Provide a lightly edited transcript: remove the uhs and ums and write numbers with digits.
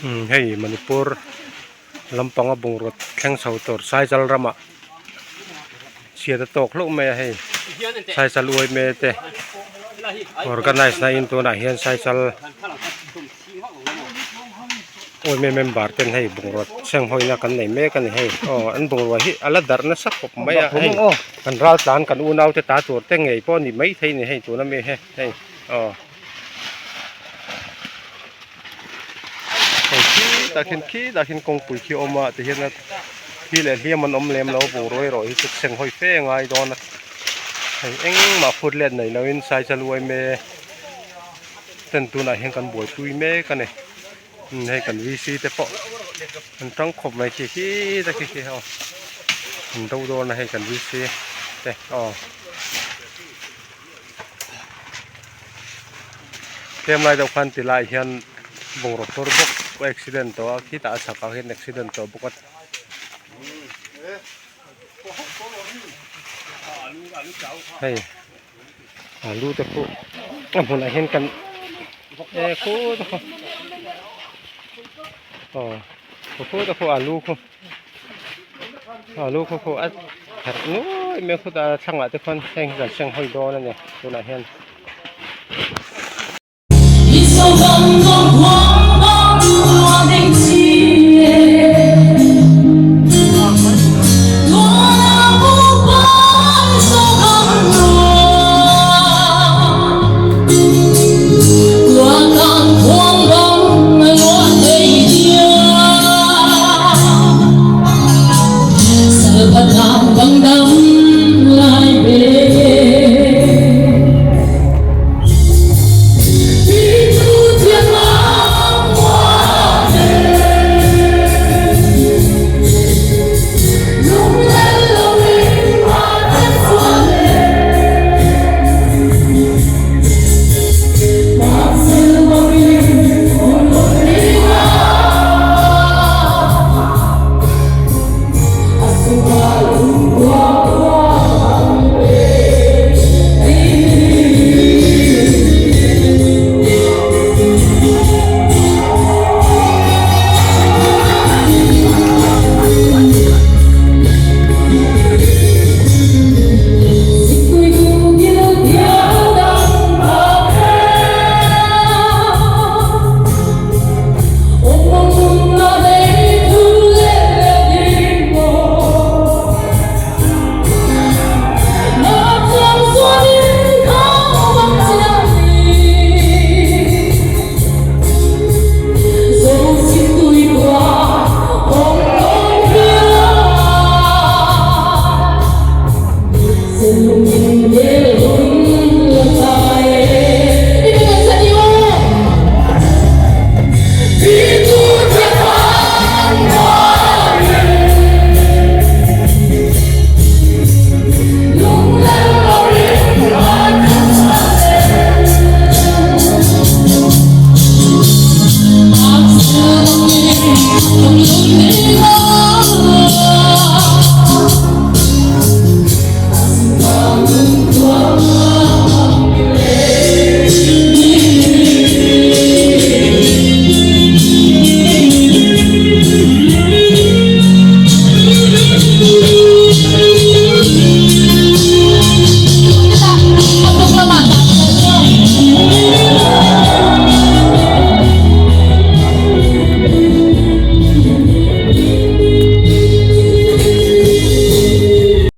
Umm hei Manipur lampanga bungraw thleng chho tur Saizal ramah chhiat a tawk hlauh mai a hei Saizal uai me te organize na in tunah hian Saizal uai me member ten hei bungraw seng hawina kan nei mek a ni hei aw an bungrua hi a la darh nasa khawp mai a hei kan ral tlan kan unau te ta tur te ngei pawh a ni maithei a ni hei tuna mi hi hei aw. Hei khitah khian khitah khian kawngpui khi a awm a tihian a thi leh hliam an awm lem lo bungrua erawh hi chu seng hawi fe a ngai dawn a hei engmah phut let nei loin saisal uaime ten tunah hian kan buaipui mek a ni hei kan v c te pawh an tang khawp mai khi khita khi khi aw an do dawn a hei kan v c te aw. Tlem lai deuh khan ti lai hian bungraw phur bawk accident tawh a khitah a chhakah hian accident tawh bawk a. Hei alu te pawh a hmunah hian kan e khu te khu aw khu te khu alu khu. Alu khaw khaw a that nuai mai a khawtah thlangah te khuan heng hi kan seng hawi dawn a ni tunah hian.